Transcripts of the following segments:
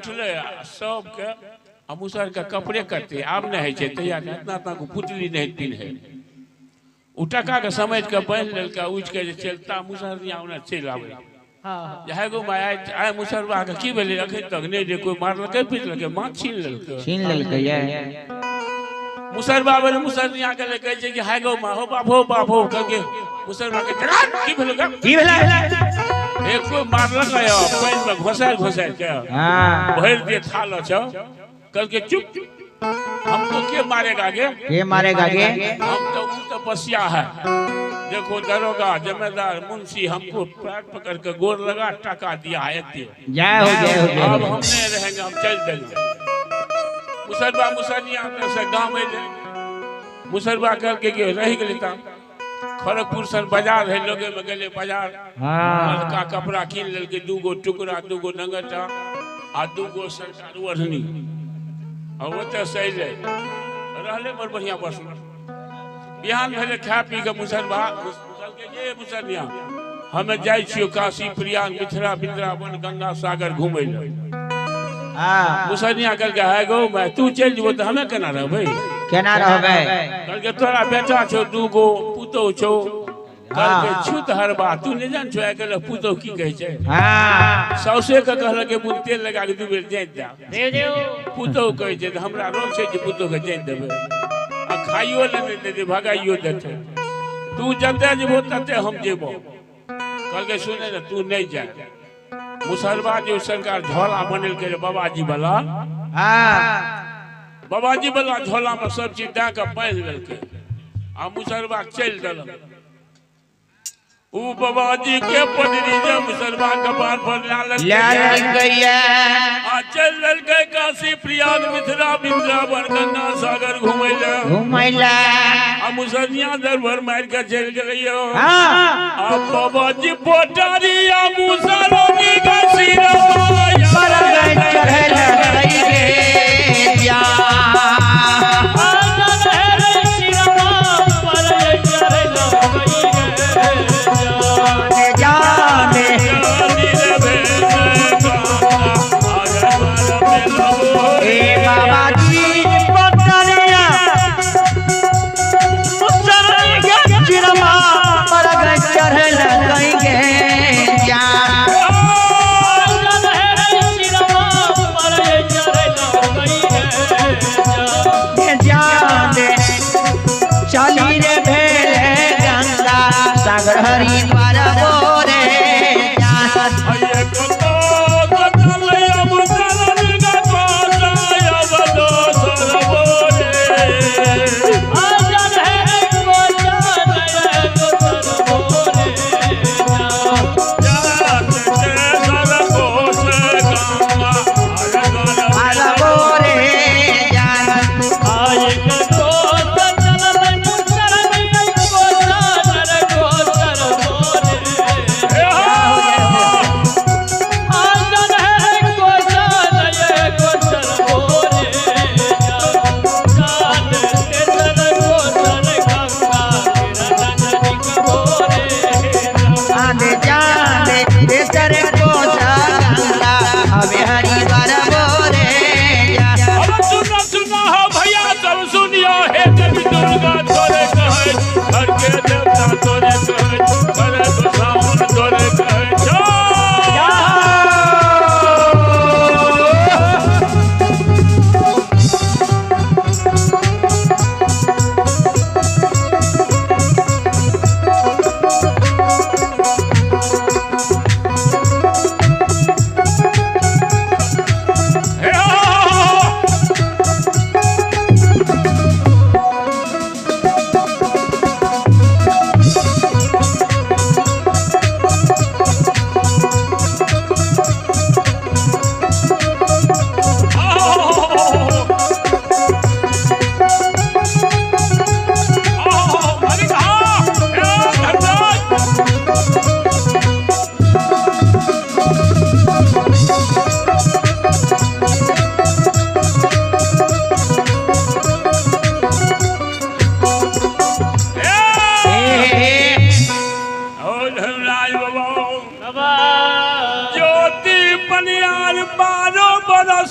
उठलै आ सबके आ मुसहर के कपड़े कटते आब नहि होइ छै तहिया इतना इतना गो पुतली नहि पिन्है। ओ टका के समझ के बान्हि लेलकै, उठि के जे चलता मुसहरनिया ओना चलि आबै। जे हे गो माय, आइ आइ मुसहरबा के की भेलै अखन तक नहि जे कोइ मारलकै पीटलकै, माछ छीन लेलकै। छीन लेलकै ये। मुसहरबा भेलै मुसहरनिया के ले कहै छै कि हाय गो माँ, हो बाप हो बाप हो कहलकै मुसहरबा के की भेलै गे? की भेलै? एक कोइ मारलकै पानि मे घोसारि घोसारि के हाँ। भरि दे थाल छौ। कहलकै चुप, हमको के मारेगा गे? के मारेगा गे? हम तो ऊ तपस्या है, देखो दरोगा जमेदार मुंशी हमको पैर पकड़ के गोर लगा टका दिया है एते। जय हो जय हो जय अब हो। हम नहीं रहेंगे, हम चल देंगे। मुसरबा मुसरनिया से गाँव अयलै। मुसरबा कहलकै कि रहि गेलै तऽ खड़गपुर सन बाजार है, लोगे में गेलै बाजार। हाँ। हल्का कपड़ा कीन लेलकै, दूगो टुकड़ा, दूगो नंगटा आ दूगो सरकार ओढ़नी। आ ओतऽ से अयलै, रहलै बड़ बढ़िआँ बसल। बिहान भेलै खा पी के मुसरबा कहलकै ये मुसरनिया, हमे जाइ छियौ काशी प्रयाग मिथिला वृंदावन गंगा सागर घुमै लए। हाँ। मुसरनिया कहलकै हे गो माय, तू चलि जेबो तऽ हमे केना रहबै? केना रहबै? कहलकै तोरा बेटा छौ दूगो, पुतोहु छौ। कहलकै छूत हरबा, तू नहि जान छौ आइ काल्हि पुतोहु की कहै छै? हाँ। साउसे के कहलकै बुन तेल लगा के दू बेर जाइत जा। पुतोहु कहै छै हमरा रोग छै जे पुतोहु के जाइत देबै, आ खाइयो लए नहि देतै, भगाइयो देतै। तू जतऽ जेबो तते हम जेबो। कहलकै सुने ने, तू नहि जा। मुसहरबा जे सरकार झोला बनेलकै रे बाबाजी वाला, हाँ। बाबाजी वाला झोला में सब चीज दए के बान्हि लेलकै आ मुसहरबा चलि देलक। ऊ बाबाजी के पदरी जे मुसहरबा कपार पर लए लेलकै आ चलि देलकै काशी प्रयाग मिथिला वृंदावन गंगा सागर घुमै लए। घुमै लए। आ मुसहरनिया दरभर मारि के चलि गेलै यौ। हाँ। आ बाबाजी पोटारी आ मुसहरनी के सिरवा पर चढ़ल गे जा। जाने ए बाबा जी पटनिया मुसरनी के चिरमा पर चढ़ल गे जा। जाने चली रे भेल गंगा सागर हरिद्वार बोरे जा।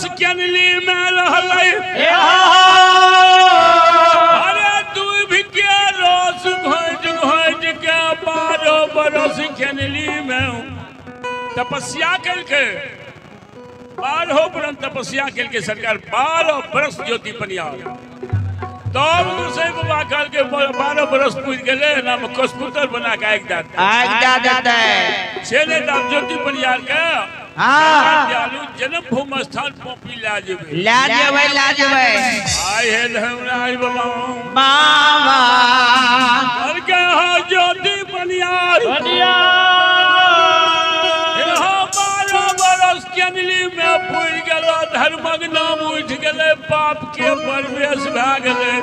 बरस केनली में रहलै। अरे दूभ के रस घोटि घोटि के 12 बरस केनली में तपस्या केलकै। 12 बरस तपस्या केलकै सरकार, 12 बरस ज्योति पनियार। तब गोसाई बाबा कहलकै 12 बरस पूरि गेलै, नाम कस्पुतर बना के आगि दए आगि दए देतै। से नहि तऽ आब ज्योति पनियार के दयालु जन्म भूमि स्थान पॉपी लए जेबै, लए जेबै, लए जेबै। आइ हे धर्मराज बाबा बाबा कहलकै हँ ज्योति पनियार 12 बरस केनली में पूरि गेल, धर्मक नाम उठि गेलै, पाप के प्रवेश भए गेलै।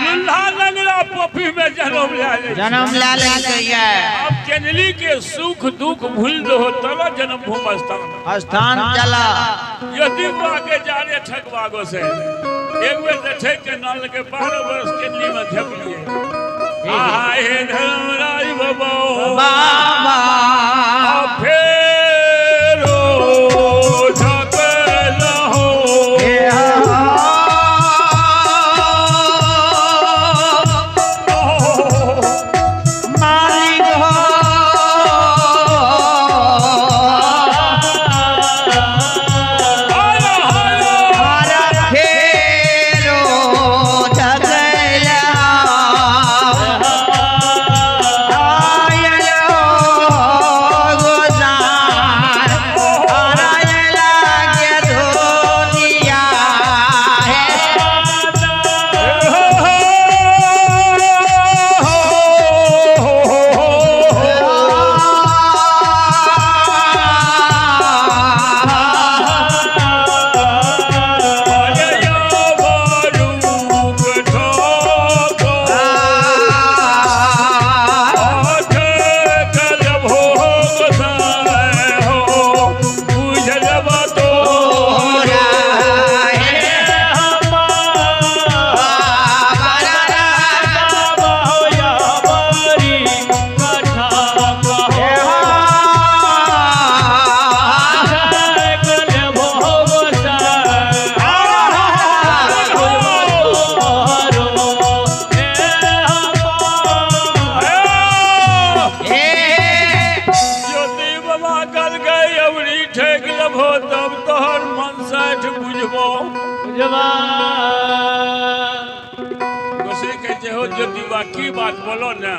लुल्हा लंगड़ा पोपी में जन्म लए लै, जन्म लए लेलकैया। आब केनली के सुख दुख भूल दहो तब जन्म भूमि स्थान स्थान चला। यदि बा के जारे ठकवा गोसे एक बेर तऽ ठकि के नाल के 12 बरस केनली में झपलिए। आहा हे धर्मराज बाबा बाबा फेरो ढकल हो। मालिक हो फेरो ढकल आयल गोसाई आयल के दुनिया है। तब तोहर मन साठि बुझबो। गोसाई कहै छै हो ज्योतिबा की बात बोलो ने।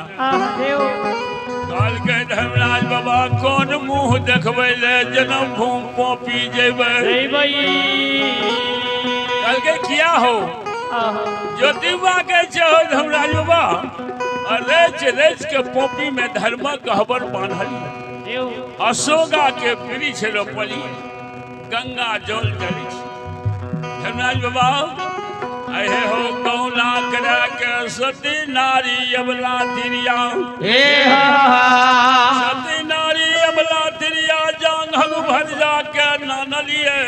कहलकै धर्मराज बाबा कोन मुँह देखबै ले जन्म भूमि पॉपी जेबै। कहलकै किया हो ज्योतिबा कहै छै हो धर्मराज बाबा रचि रचि के पॉपी में धर्मक गहबर बान्हल, अशोका के वृक्ष रोपली, गंगा जल जली। धर्मराज बाबा अहे हो कौना करा के सती नारी अबला तिरिया, सती नारी अबला तिरिया जांघ भर जा के नानलिए।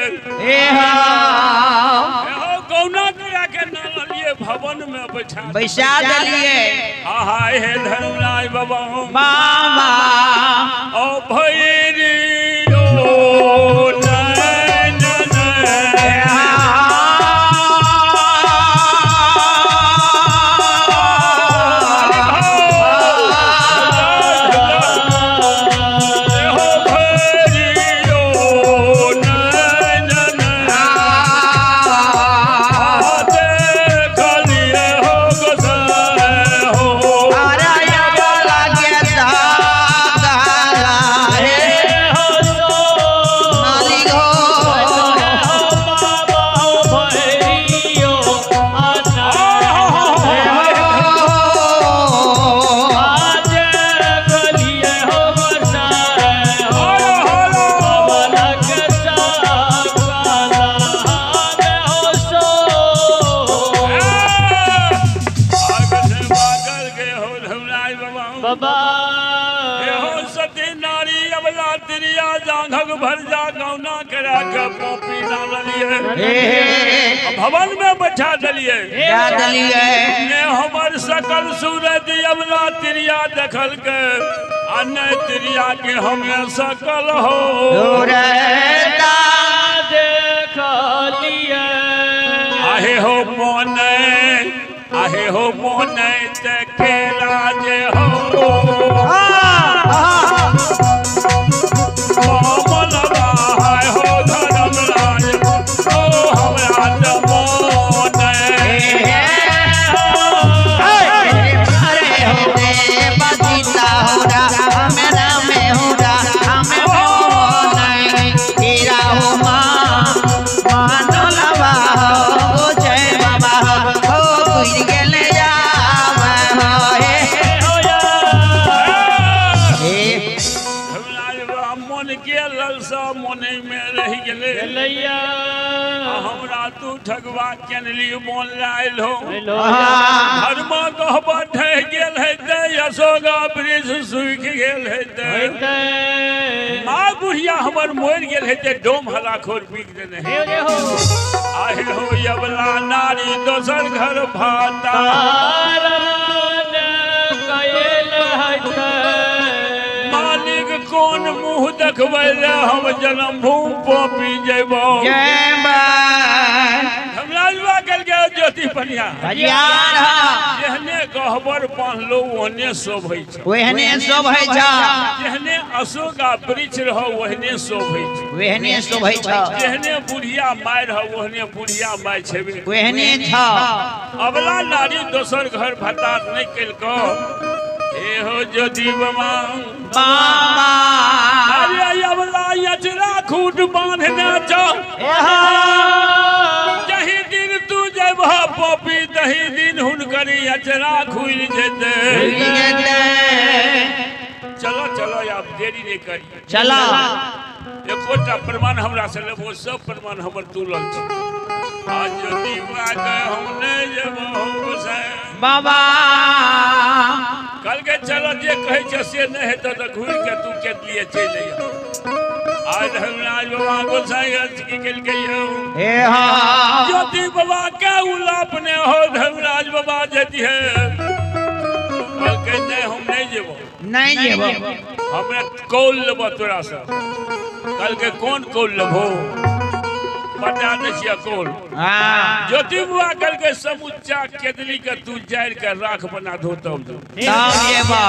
हो कौना करा के नानलिए भवन में बैठा बैसा देलिए। आहा हे धर्मराज बाबा बाबा ओ भैरी ओ नैन भवन में बैठा दिलिए ने हमर सकल सूरत अबला तिरिया देखल के आ ने तिरिया के हमें सकल हो। रहता हे हो मोन ते केला जे हो मोमलवा हाय हो धर्मराज ओ हमरा त मोन अरे हो रे बजीता हो रा हमें राम हो रा हमें मोन तेरा हो माँ मानलवा हो जय बाबा हो गुजर गेले जावा हो हे हे धर्मराज बाबा मन के ललसा मोने में रहि गेलै आ हमरा तू ठगवा केनली मोन लायल हो धर्म गहबर ढहि गेल हेतै अशोका वृक्ष सूखि गेल हेतै माँ बुढ़िया हमर मरि गेल हेतै डोम हलाखोर बिक देने हे आहे हो यवला नारी दोसर घर भाता मालिक कोन मुँह देखबै ले हम जन्मभूमि पपी जेबो जय बा धर्मराज बाबा कहलकै ज्योति पनिया यार जेहने गहबर बान्हलो ओहने शोभै छै ओहने शोभै छ जेहने अशोक आ वृक्ष रहो ओहने शोभै छै ओहने शोभै छ जेहने बुढ़िया माय रहो ओहने बुढ़िया माय छेबे ओहने छ अबला नारी दोसर घर भतार नहि केलको हे हो ज्योति बाबा बाबा अरे अबला अचरा खूट बांधने छौ जही दिन तू जेबह पपी तही दिन हुनकर अचरा खुलि जेतै चलो चलो आब देरी नहि करी चला एकोटा प्रमाण हमरा से लेबो सब प्रमाण हमर तुलल छै आज ज्योति बाबा के हम नहि जेबो गोसाई बाबा कहलकै चल जे कहै छै से नहि हेतै तऽ घुरि के तू के लिए चलि अइहऽ आज धर्मराज बाबा गोसाई की केलकै यौ हे हा ज्योति बाबा के उलापने हो धर्मराज बाबा जतिहे कहलकै नहि हम नहि जेबो नहीं जेबो हमरा कौल लेबो तोरा से कहलकै कोन कौल लेबो बता दै छियै कौल हाँ ज्योति बाबा कहलकै समुच्चा केदली के तू जारि के राख बना दो तब दो तब जेबो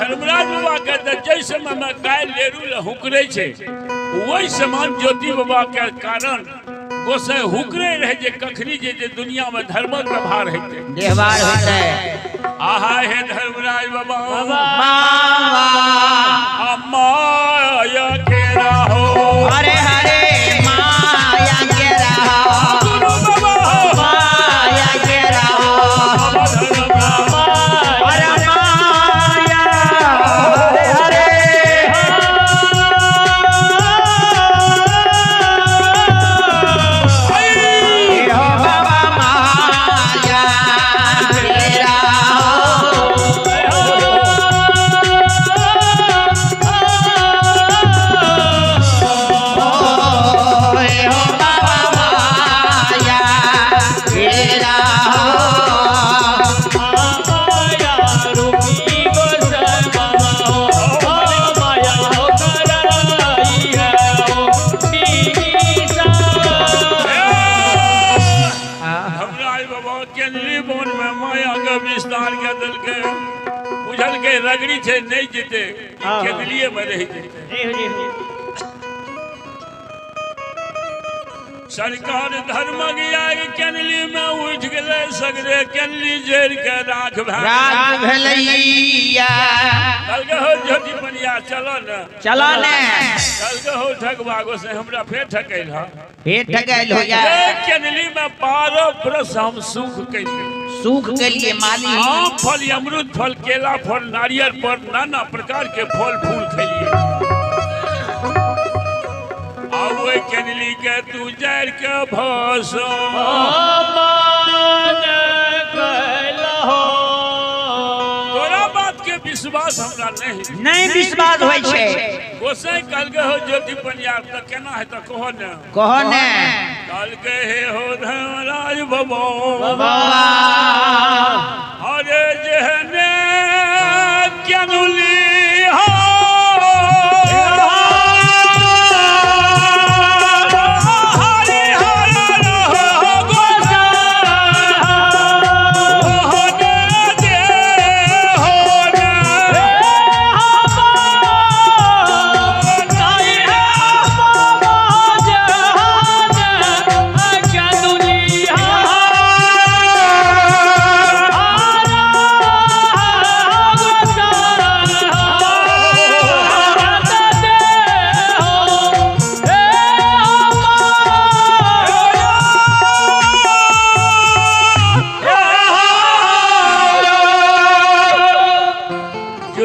धर्मराज बाबा के तऽ जाहि समय मे गाय लेरू ले हुकरै छै ओहि समान ज्योति बाबा के कारण गोसाई हुकरे रहे जे कखनी जे जे दुनिया में धर्मक व्यवहार हेतै व्यवहार होतै आहा हे धर्मराज बाबा बाबा आ माया के राहो हरे हरे माया के रहो गुरु बाबा माया के रहो बाबा धर्मराज अरे माया हरे हरे हो बाबा माया के रहो हो बाबा माया के रहो धर्मराज बाबा केंद्रीय वन में माया के विस्तार के देलकै बुझलकै रगड़ी छै नहि जेतै ई केंद्रीय में रहि जेतै सरकार धर्मक याग केनली में उठि गेलै सगरे केनली जरि के राख भए गेलै। रात भेलैया कहलकै हो ज्योति बनिया चलो ने चलो ने कहलकै हो ठगवा गोसाई हमरा फेर ठकैल हँ फेर ठगैल हो जाए ए केनली में 12 बरस हम सुख कैलियै सुख के लिए माली आम फल अमरूद फल केला फल नारियल फल नाना प्रकार के फल फूल खेलिए आब ओहि केनली के तू जरि के भस तोरा बात के विश्वास हमरा नहीं नहीं विश्वास होइ छै गोसाई कहलकै हो ज्योति पनियार तऽ केना हेतै कहो ने कहो ने कहलकै हे हो धर्मराज बाबा बाबा अरे जेहने केनुली हो हरि हर हो गोसाई, हो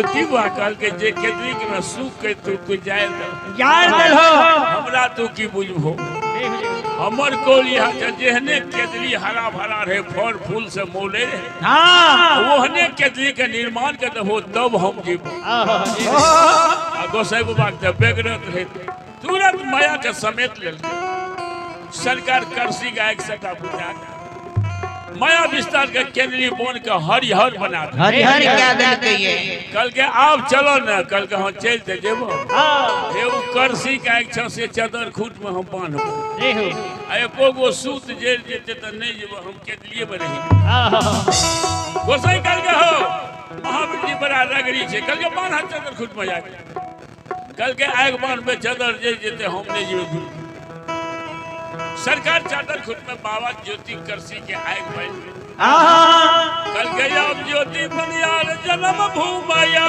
ज्योति बा कहलकै जे केदली के सुख के तू तू जाय दल। जाय दल हो। हमरा तू की बुझबो? हमर कोल यहाँ के जेहने केदली हरा भरा रहे फल फूल से मोले रहे, हाँ ओहने केदली के निर्माण के देबो तब हम जीबो। आ गोसाई बाबा के बेगरत रहे, तुरंत माया के समेत लेलकै। सरकार करसी गायक सटा बुझा माया विस्तार के केंद्रीय बोन के हरिहर बना दे। हरिहर क्या देलकै ये? कल के आप चलो ना, कल के हम चलते जेबो। हे उ करसी गायक छ से चादर खूट में हम बांधबो, आ एको गो सूत जेल जेते त नहीं जेबो, हम केंद्रीय में रही। गोसाई कल के हो महावीर जी बड़ा रगड़ी छे, कल के बांध चादर खूट में जाके, कल के आग बांध में चादर जेल जेते हम नहीं जेबो। सरकार चादर खुद में बाबा ज्योति करसी के आग बन कल गया ज्योति बनियार जन्म भूमाया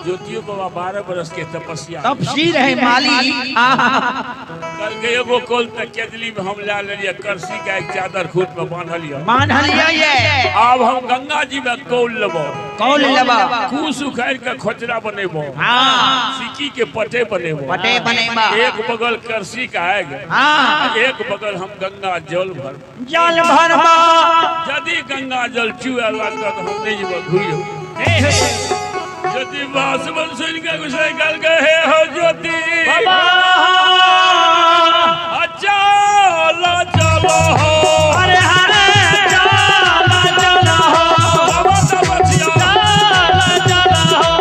ज्योतियों बाबा 12 बरस के तपस्या तपसी रहे माली। कल के एगो कोल तक केदली में हम ला लेलिए करसी के एक चादर खूट में बांधलिए बांधलिए ये। अब हम गंगा जी में कौल लेबो, कौल लेबो, कुश उखाड़ के खोचरा बनेबो, हाँ सिक्की के पटे बनेबो, पटे बनेबो, एक बगल करसी का आएगा, हाँ एक बगल हम गंगा जल भर जल भरबो। यदि गंगा जल चुए लागत तो हम नहीं जेबो घुरि। ज्योति बास बन सुन के गुस्से गल गए हे हो ज्योति बाबा चलो चलो हो, अरे हरे चलो चलो हो, बाबा तपस्या चलो चलो हो,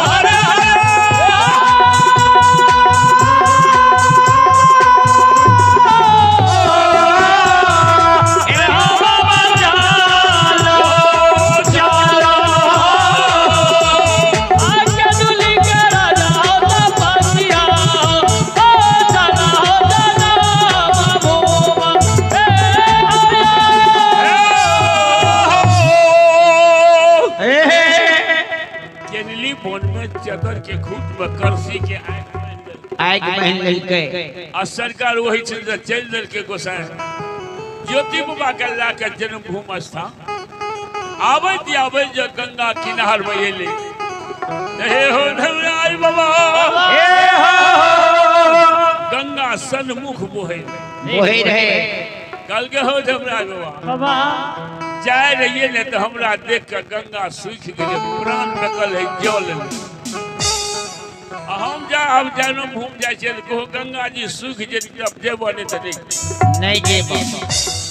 हरे हरे बाबा चलो चलो। केनली बोन में चादर के खूट में करसी के आग आग बहन लेलकै। आ सरकार वही चल चल देलकै गोसाई ज्योति बाबा के ला के जन्मभूमि स्थान आबैत आबैत जे गंगा किनार में एलै हे हो धनराज बाबा हे हो गंगा सन्मुख बोहे बोहे रहे। कल के हो धनराज बाबा जाय रहिए ने तो हमरा देख के गंगा सूखि गेलै, प्राण निकल है जल। हम जा अब जन्मभूमि जाइ छियै तऽ कहो गंगा जी सूखि जेतै, अब जेबो नहि तऽ नहीं जेबो।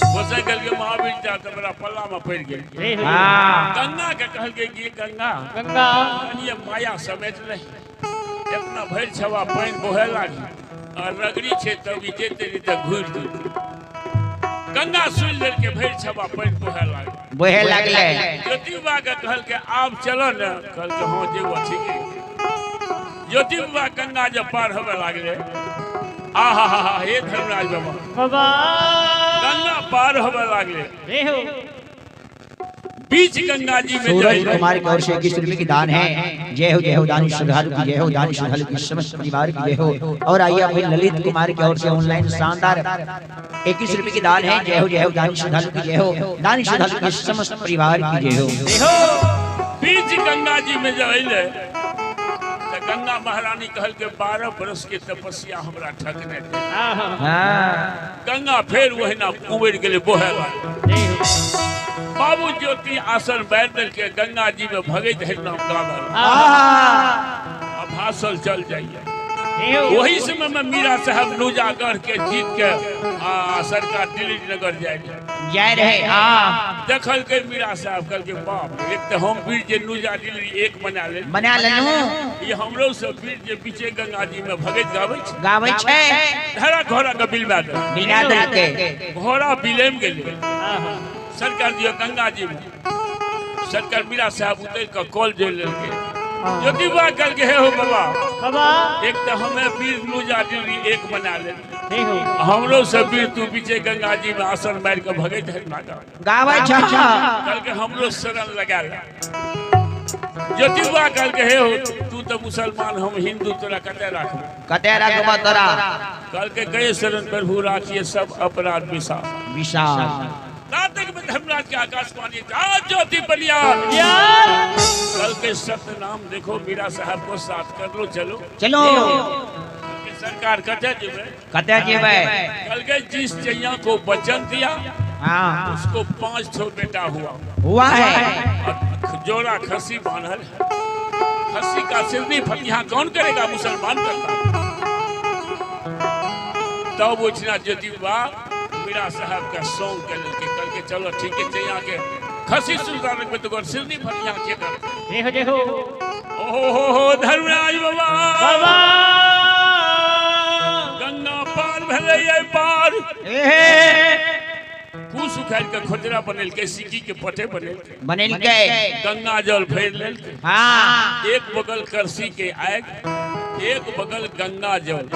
गोसाई कहलकै महावीर जा तऽ बड़ा पल्ला में पड़ि गेल। हाँ गंगा के कहलकै कि गंगा गंगा कनिए माया समेट रही, इतना भरि छवा पानि बोहे लागी आ रगड़ी छै तब ई जेते रही तऽ घुरि जेतै। गंगा सुनि लेलकै भरि छवा पानि बोहे लागी बोहे लागलै। ज्योति बाबा के कहलकै आब चलो ने, कहलकै हाँ जेबो ठीके। ज्योति बाबा गंगा जब पार होबे लागलै, आहा हा हा हे धर्मराज बाबा बाबा गंगा पार होबे लागलै। बीच गंगा जी में सूरज कुमार की ओर से 21 रुपए की दान है। जय हो दानी श्रद्धालु की जय हो, दानी श्रद्धालु की समस्त परिवार की जय हो। और आइए भाई ललित कुमार की ओर से ऑनलाइन शानदार 21 रुपए की दान है। जय हो दानी श्रद्धालु की जय हो, दानी श्रद्धालु की समस्त परिवार की जय हो। बीच गंगा जी में जब अयलै तऽ गंगा महारानी कहलकै 12 बरस के तपस्या हमरा ठकने। हाँ गंगा फेर ओहिना उमड़ि गेलै बोहे लागलै। बाबू ज्योति आसन बैठ देलकै गंगा जी में भगैत है नाम गावल आहा भासल चल जाइए। वही समय में मीरा साहब नूजागढ़ के जीत के आ सरकार दिल्ली नगर जाय जाय रहे। हाँ देखल के मीरा साहब कहलकै बाप एक तो हम वीर जे नूजा दिल्ली एक बना ले बना लेलहुँ, ये हमरो सब वीर जे पीछे गंगा जी में भगैत गाबै छै गाबै छै धरा घोड़ा के बिलवा दे बिना देलकै। घोड़ा बिलेम गेलै। सरकार दियो गंगा जी में सरकार मीरा साहब उतर के कॉल जोड़ लेलकै। ज्योति बाबा कहलकै हे हो बाबा बाबा एक तो हमें वीर नूजा दिल्ली एक बना ले, हमरो सब वीर तू पीछे गंगा जी में आसन मार के भगैत है गाबै छै। कहलकै हमरो शरण लगा ले। ज्योतिबा कहलकै हे हो, तू तो मुसलमान, हम हिंदू, तोरा कते राखबो? कते राखबा तोरा? कहलकै गए शरण प्रभु राखिए सब अपराध विषा विशाल। तातक में धर्मराज के आकाशवाणी ज्योति बलिया कल के सत्य नाम देखो, मीरा साहब को साथ कर लो, चलो चलो। सरकार कते जेबै? कते जेबै? कल के जिस चैया को वचन दिया, हाँ, उसको 5 ठो बेटा हुआ हुआ है। और जोड़ा खसी बांधल है, खसी का सिरनी फतिहा कौन करेगा? मुसलमान करता। तब उठना ज्योति बाबा मीरा साहब का सॉन्ग कर लेके कल के चलो ठीक है, चैया के खसी सुल्तान में तो सिरनी फतिहा के कर। जय हो जय हो। ओ हो हो धर्मराज बाबा बाबा गंगा पार भले ये पार। कुश उखाड़ के खोजरा बनेलके, सिक्की के पटे बनेलके बनेलके, गंगा जल भर लेलके। हाँ, एक बगल करसी के आग, एक बगल गंगा जल।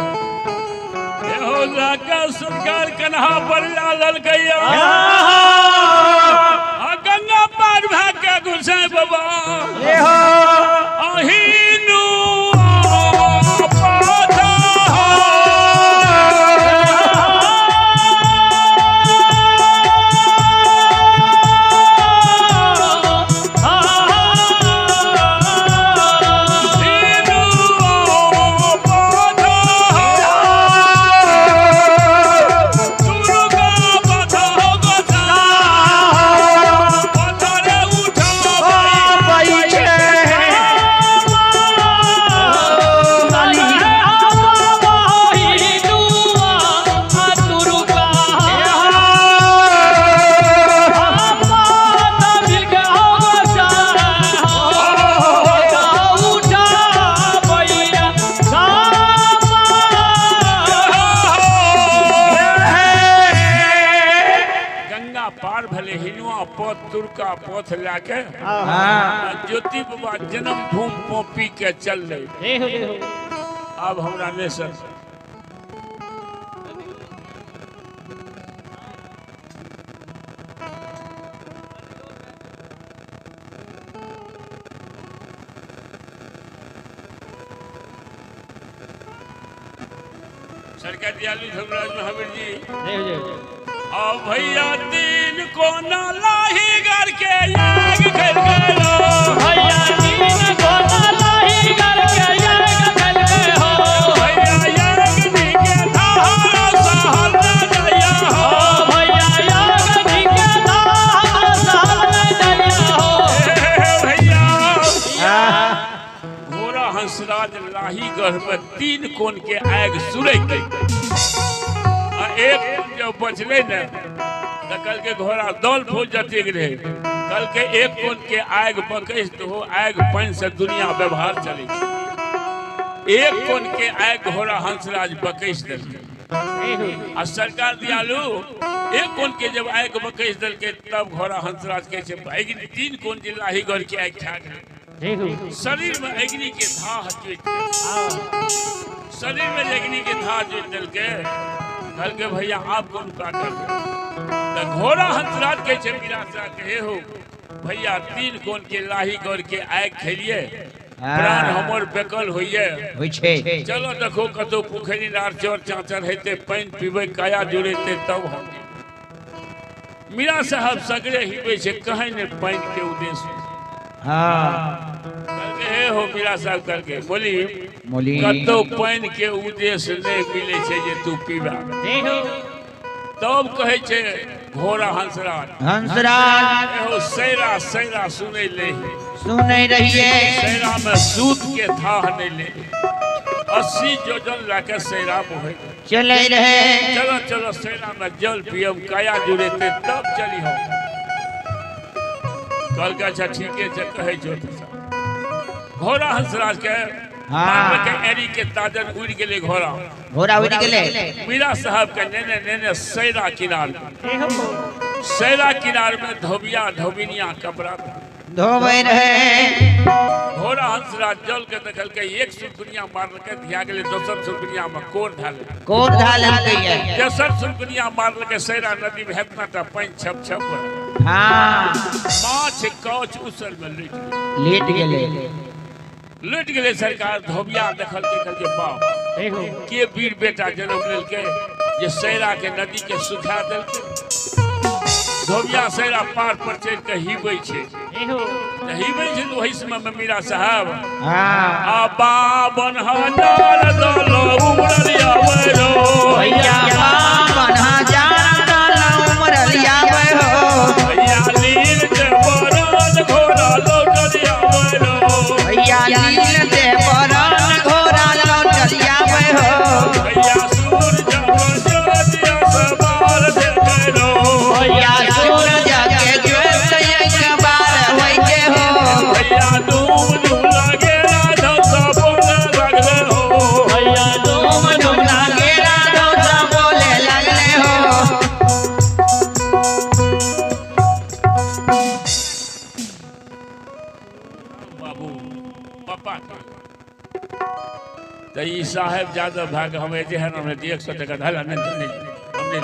हो लाका सरकार कन्हा पर लाल गया, गंगा पार भाग के घुसे बाबा। अहिनु तुर्का पोथ लाके ज्योति बाबा जन्म भूमि पोपी के चल रहे। अब हमरा ने सर सरकार दयालु धर्मराज महावीर जी। आ भैया तीन कोना लाही घर के याग कर गलो, भैया तीन कोना लाही घर के याग कर गलो, भैया याग जी के धारा सहल न जाया हो, भैया याग जी के धारा सहल न जाया हो। भैया घोड़ा हंसराज लाही गढ़ में 3 कोन के आग सुरक गई, एक जब बचले ने तो कल के घोड़ा दौल फौज जते रहे, कल के एक कोन के आग बकैस तो हो आग पानी से दुनिया व्यवहार चले। एक कोन के आग घोड़ा हंसराज बकैस देलकै आ सरकार दियालु एक कोन के जब आग बकैस देलकै तब घोड़ा हंसराज कहै छै अग्नि 3 कोन जे लाही गढ़ के आग खा गेलै। शरीर में अग्नि के धाह जोति, शरीर में अग्नि के धाह जोति देलकै। कहलकै भैया आप कौन का कर तो घोड़ा हंसराज कहै छै मीरा साहब के हे हो भैया 3 कोन के लाही गौर के आग खेलिए प्राण हमर बेकल होइए होइ छै, चलो देखो कतौ पोखरि नार चौर चाचर हेतै पानि पीबै काया जुड़ेतै तब हम। मीरा साहब सगरे हिबै छै कहीं ने पानि के उद्देश्य। हाँ कहलकै हे हो मीरा साहब कहलकै बोली मोली कतौ पानि के उद्देश्य नहीं मिले छै जे तू पीबा। तब कहै छै घोड़ा हंसराज हंसराज एहो सैरा सैरा सुनै ले सुनै रहिए, सैरा में सूत के थाह नहीं ले, 80 जोजन लाके सैरा बोहे चले रहे, चलो चलो सैरा में जल पियम काया जुड़ेते तब चली हो। कहलकै अच्छा ठीके छै कहै ज्योति घोड़ा हंसराज के हाँ। के एरी के ताजन उड़ गेलै घोड़ा, घोड़ा उड़ गेलै। मीरा साहब के नेने नेने सैरा किनार, सैरा किनार में धोबिया धोबिनिया कपड़ा धोबै रहे। घोड़ा हंसराज जल के देखलकै एक सुरकुनिया मारलकै धिया गेलै, दोसर सुरकुनिया में कोर धाल कोर धालकै, तेसर सुरकुनिया मारलकै सैरा नदी में हेतना टा पानि छप छप। हाँ। माछ कौच उसल में लुटि गेलै। लेट गेलै। लुटि गेलै सरकार। धोबिया देखल के कहलकै बाप के वीर बेटा जन्म लेलकै जे सैरा के नदी के सुखा देलकै। धोबिया सैरा पार पर चढ़ि के हिबै छै, तऽ हिबै छै तऽ ओहि समय में मीरा साहब हाँ। आ 52,000 दल उमड़ल आबै रो। भैया 52,000 दल उमड़ल आबै हो। भैया लील के बरन घोड़ा लौटल आबै रो। भैया लील के बरन घोड़ा लौटल आबै हो। भैया सूरज ज्योति सवार देखै रो। भैया सूरज के ज्योति एक बार होइ के हो। भैया धूम धूम लागे राधा सा बोले लगले हो। भैया धूम धूम लागे राधा सा बोले लगले हो। बाबू पापा तऽ ई साहेब जादव भाग हमें जे है ना हमने 100 टका धला नहीं नहीं हमने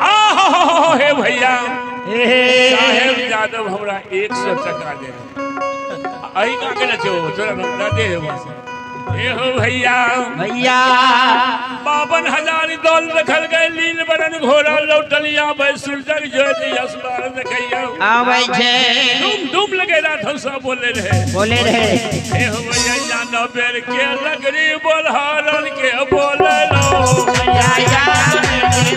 आहो हे भैया साहेब जादव हमरा 100 टका दे अही का के ना छो तोरा हम दे हे बस। हे हो भैया भैया 52,000 दल रखल गए लील बरन घोड़ा लौटलिया भाई सूरजक ज्योति असमार देखैया आबै छै। धूम धूम लगे रात सब बोले रहे बोले रहे। हे हो भैया जानो बेर के लकड़ी बोल हरन के बोले लो। भैया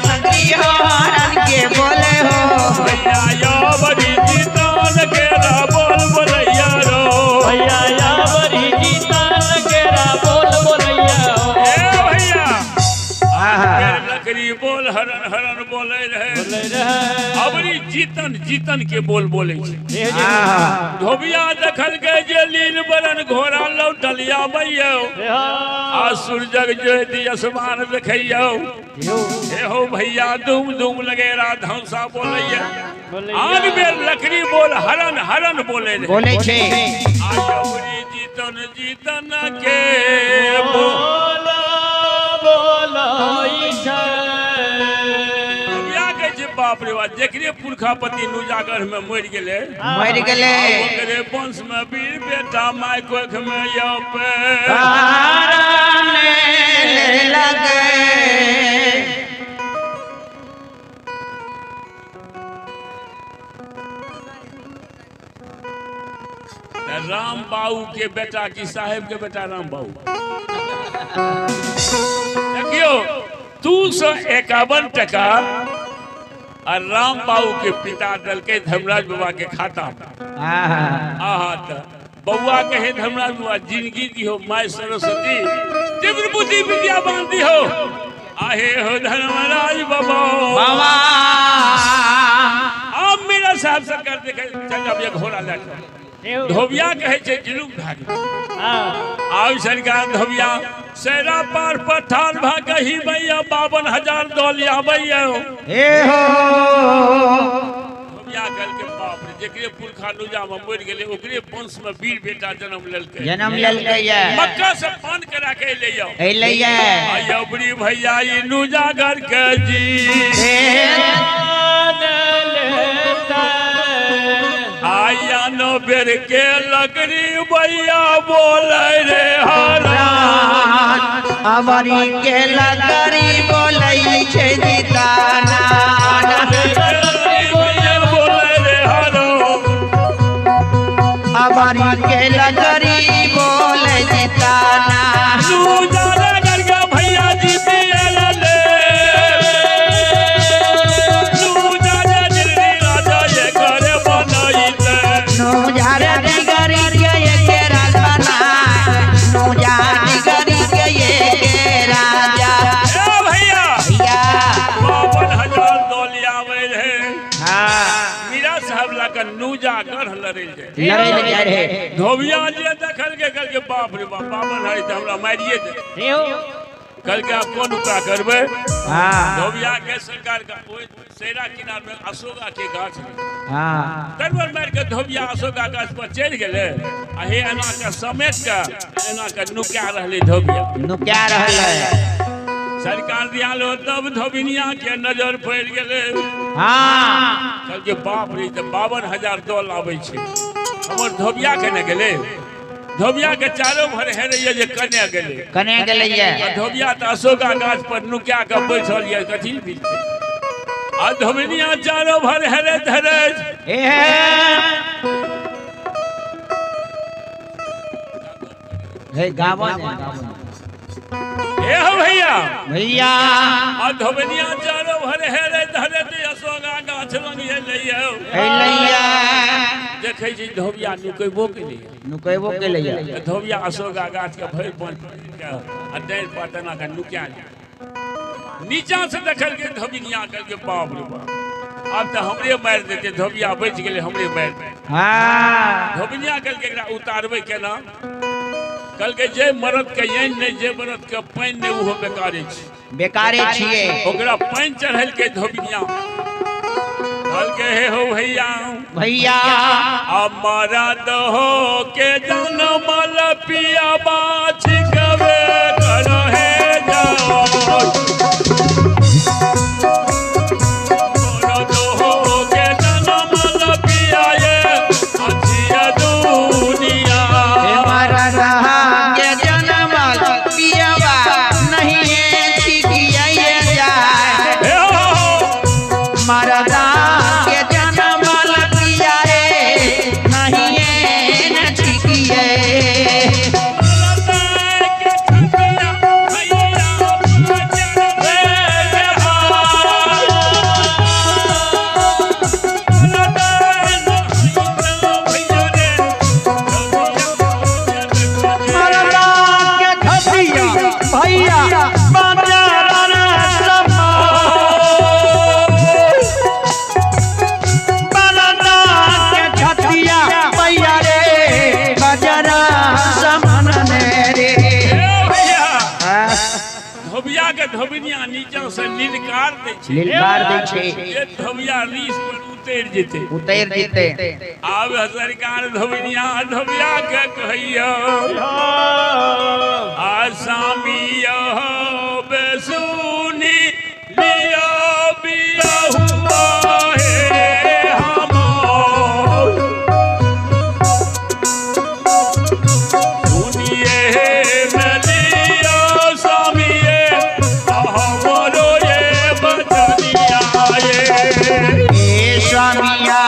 लकड़ी हो हरन के बोले हो। भैया यो बड़ी जीतान के रा बोल बोलैया रो। भैया या बड़ी जीतान के रा बोल बोलैया हो। हे भैया आहा। लकड़ी बोल हरन हरन बोले रहे। बोले रहे। अबरी जीतन जीतन के बोल बोले छै। आहा। धोबिया देखल के जे लील बरन घोड़ा लौटलिया बैयो आ सूरजक ज्योति आसमान देखैयो। हे हो भैया धूम धूम लगे राधा बोलैया। आन बेर लकड़ी बोल हरन हरन बोले रहे। बोले छै। अबरी जीतन जीतन के बोल बोलै छै। धोबिया कहै छै बाप रे बाप जेकरे पुरखापति नुजागर में मरि गेलै मरि गेलै। ओकरे वंश में वीर बेटा my कोख में यौ पे लगे। राम बाबू के बेटा की साहेब के बेटा राम बाबू देखियो 251 टका और राम बाबू के पिता दलके धर्मराज बाबा के खाता। आहा त बउआ कहे धर्मराज बाबा जिंदगी दी हो my Saraswati तीव्र बुद्धि विद्या बांध दी हो। आहे हो धर्मराज बाबा बाबा। अब मेरा साहब सरकार देखे चल अब ये घोड़ा ले धोबिया कहे छै जुलुम भाग। आब सरकार धोबिया सैरा पार पर ठाल भाग ही भैया 52,000 दल आबैया। हे हो धोबिया कहल के बाप रे जेकरे पुरखा नुजा में मरि गेलै ओकरे वंश में वीर बेटा जन्म लेलकै। जन्म लेलकै। मक्का से पान करा के अइलै। अइलै। अबरी भैया ई नुजागर के जी आया नो बेर के लकड़ी भैया बोले रे हरा। अबरी के लकड़ी बोलै छै जीताना। बोले रे हरा। अबरी के लकड़ी बोलै जीताना। भैया जी ले धोबिया जे देखल के कहल के बाप रे बाप 52 है त हमरा मारिए दे। कल के आप कोन उपाय करबै। धोबिया के सरकार का ओइ सैरा किनार में अशोका के गाछ रहे। तलवार मार के धोबिया अशोका गाछ पर चढ़ि गेलै आ हे एना के समेट के एना के नुका रहलै धोबिया नुका रहलै। सरकार दियालो तब धोबिनिया के नजर पड़ि गेलै। हाँ। कहलकै बाप रे, तऽ 52,000 दल आबै छै, हमर धोबिया केने गेलै? धोबिया के चारो भर हेरैया जे कने गेलै, कने गेलैया। आ धोबिया तऽ अशोका गाछ पर नुका के बैठल यऽ, कथी बिजतै? आ धोबिनिया चारो भर हेरैत हेरैत हे हे गावन हे हो भैया भैया। आ धोबिनिया चारो भर हेरैत हेरैत अशोका गाछ लग एलैया, एलैया। देखै छी धोबिया नुकेबो केलैया, नुकेबो केलैया। धोबिया अशोका गाछ के भरि पाँच के आ डारि पर तना के नुका गेल। नीचा से देखलकै धोबिनिया, कहलकै बाप रे बाप, आब तऽ हमरे मारि देतै, धोबिया बचि गेलै, हमरे मारि देतै। हाँ। धोबिनिया कहलकै एकरा उतारबै केना? कहलकै जे मरद के आनि नहि, जे मरद के पानि नहि, ओहो बेकारे छै, बेकारे छियै। ओकरा पानि चढ़ेलकै धोबिनिया। कहलकै हे हो भैया भैया, मरद हो के जनमल पिया बाछ कवे कर हे जाओ, मरद हो के जनमल पिया ये अछिया दुनिया। मरद के जनमल पियावा नहीं छिकिया जाए, हे हो मरद के जनमल पिया रे नहीं न छिकिए। धोबिया के धोबिनिया नीचा से लिलकार दै छै, लिलकार दै छै। जे धोबिया रीस पर उतरि जेतै, उतरि जेतै। आब सरकार धोबिनिया धोबिया के कहियो आसामी बेसुनी लियो बिया हुआ है हम, सुनिए में लियो स्वामीए हमरो ये बचनिया ये। हे स्वामिया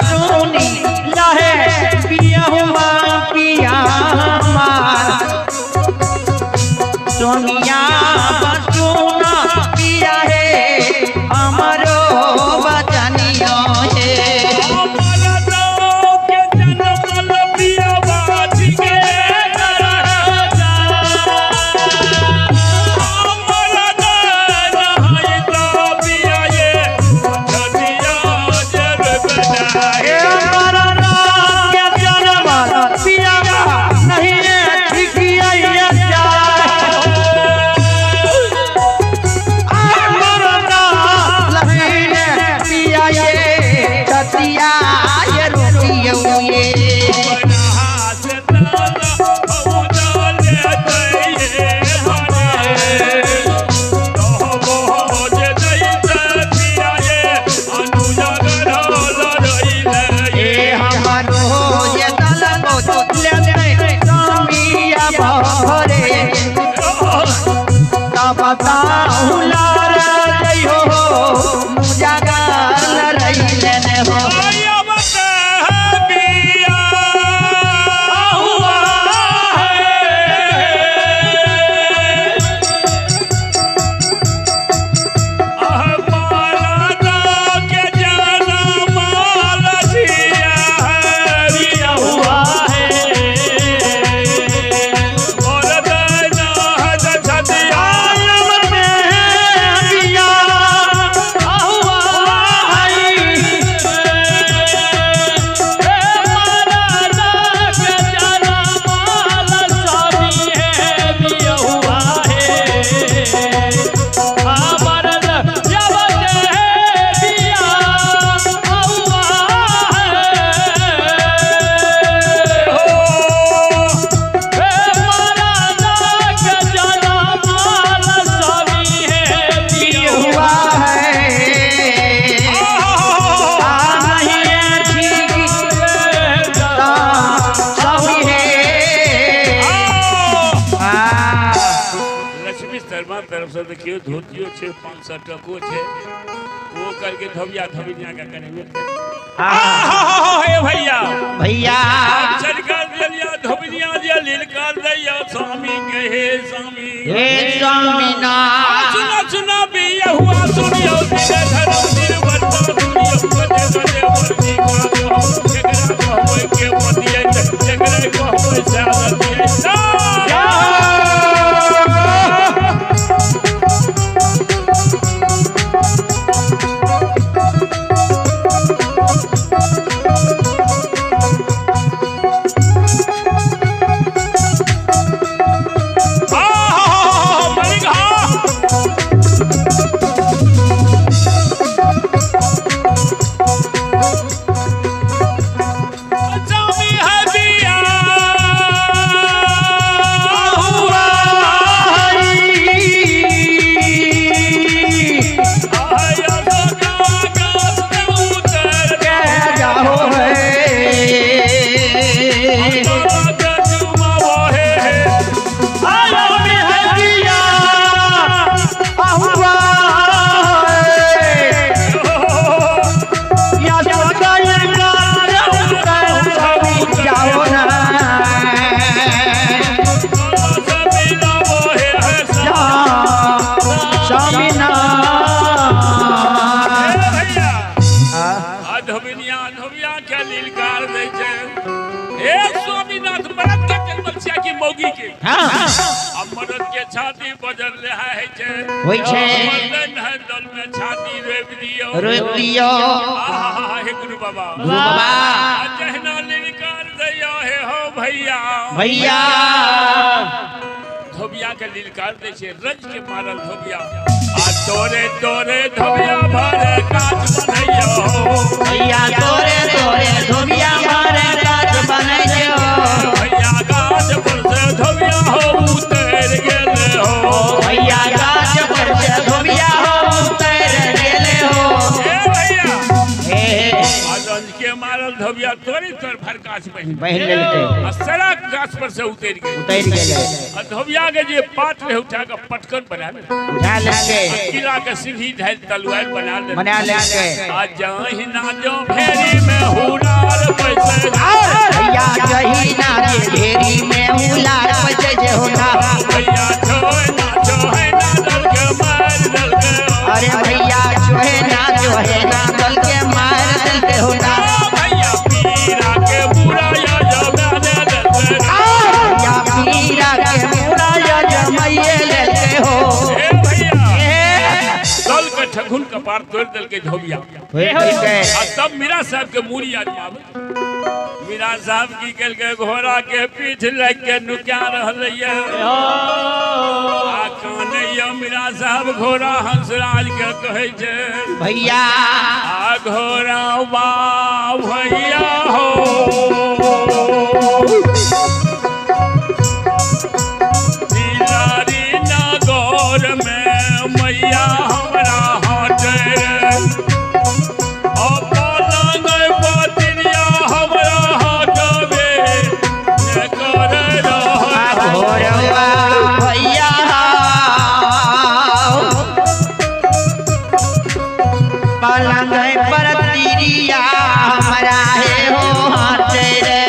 सुनी लहे पियहुआ पिया सोनिया बसुना पिया हे अमरो बचनियो हे। Yeah. से देखियो धोतियो छे 500 टको छे वो करके धोबिया धोबिया का करेंगे। हे भैया भैया सरकार दिया धोबिया दिया लीलकार दैया स्वामी के हे स्वामी हे स्वामी ना सुना सुना बिया हुआ सुनियो तेरे धर्म निर्वर्ता सुनियो बदे बदे वर्दी का एकरा कहबै के पतियै एकरा कहबै सारथियै। मरद के छाती बजर ले है छे होय छे मर्दन है दल में छाती रोपि दियो रोपि दियो। आहा हे गुरु बाबा गुरु बाबा जहना लिलकार दैया हे हो भैया भैया धोबिया के लिलकार दै छे रज के मारल धोबिया आ तोरे तोरे धोबिया भरे काज बनैयो भैया तोरे तोरे धोबिया भरे काज बनैयो भैया गाछ पर से धोबिया हो उतर गेले हो भैया गाछ पर से धोबिया हो उतर गेले हो। हे भैया हे रंज के मारल धोबिया तोरी तोर भर गाछ बहिन बहिन लेलकै आ सारा गाछ पर से उतर गेल उतर गेले आ धोबिया के जे पात रहे उठा के पटकन बना ले उठा लेलकै किला के सीढ़ी ढाल तलवार बना ले बना लेलकै आ जाहि ना जो भेरी में हुनार पैसे भैया जही ना जे घेरी में उलार पैसे जे होना भैया छोय ना छोय ना दल के मार दल के। अरे भैया छोहे ना जोहे ना दल के मार दल के होना भैया पीरा के बुरा या जमा दे दल के। भैया पीरा के बुरा या जमाइए लेते हो। हे भैया दल के ठगुन कपार तोड़ दल के धोबिया आ तब मीरा साहब के मूरी आजमावे मीरा साहब की कल के घोड़ा के पीठ लग के नुका रहल आ कानैया मीरा साहब घोड़ा हंसराज के कहै छे भैया आ घोड़ा बा भैया हो दिलारी नगर में मैया हमरा हटे घोड़वा भैया पलंग पर तिरिया हमरा हे हो हटे रे।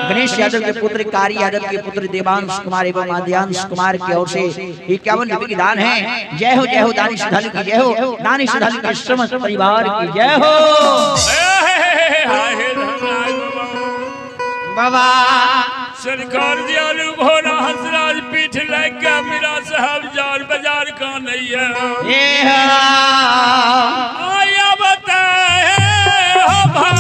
गणेश यादव के पुत्र कारी यादव के पुत्र देवांश कुमार एवं आद्यांश कुमार की ओर से 51 रुपए की दान है। जय हो जय हो दानी श्रद्धालु की जय हो, दानी श्रद्धालु के समस्त परिवार की जय हो। बाबा सरकार दयालु घोड़ा हंसराज पीठ लेके मेरा साहब जार बाजार का नहीं है। आया बताए हो भाई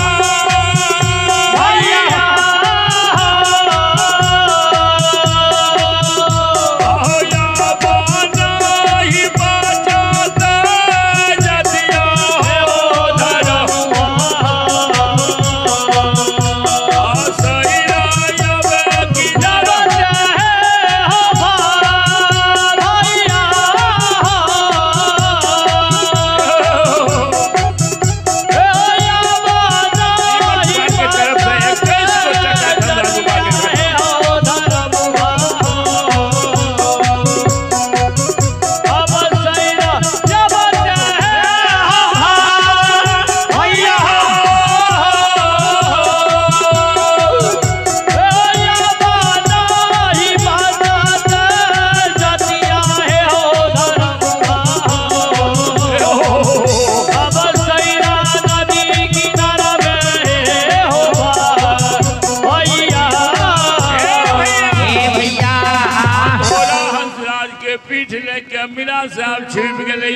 साहब छिप गए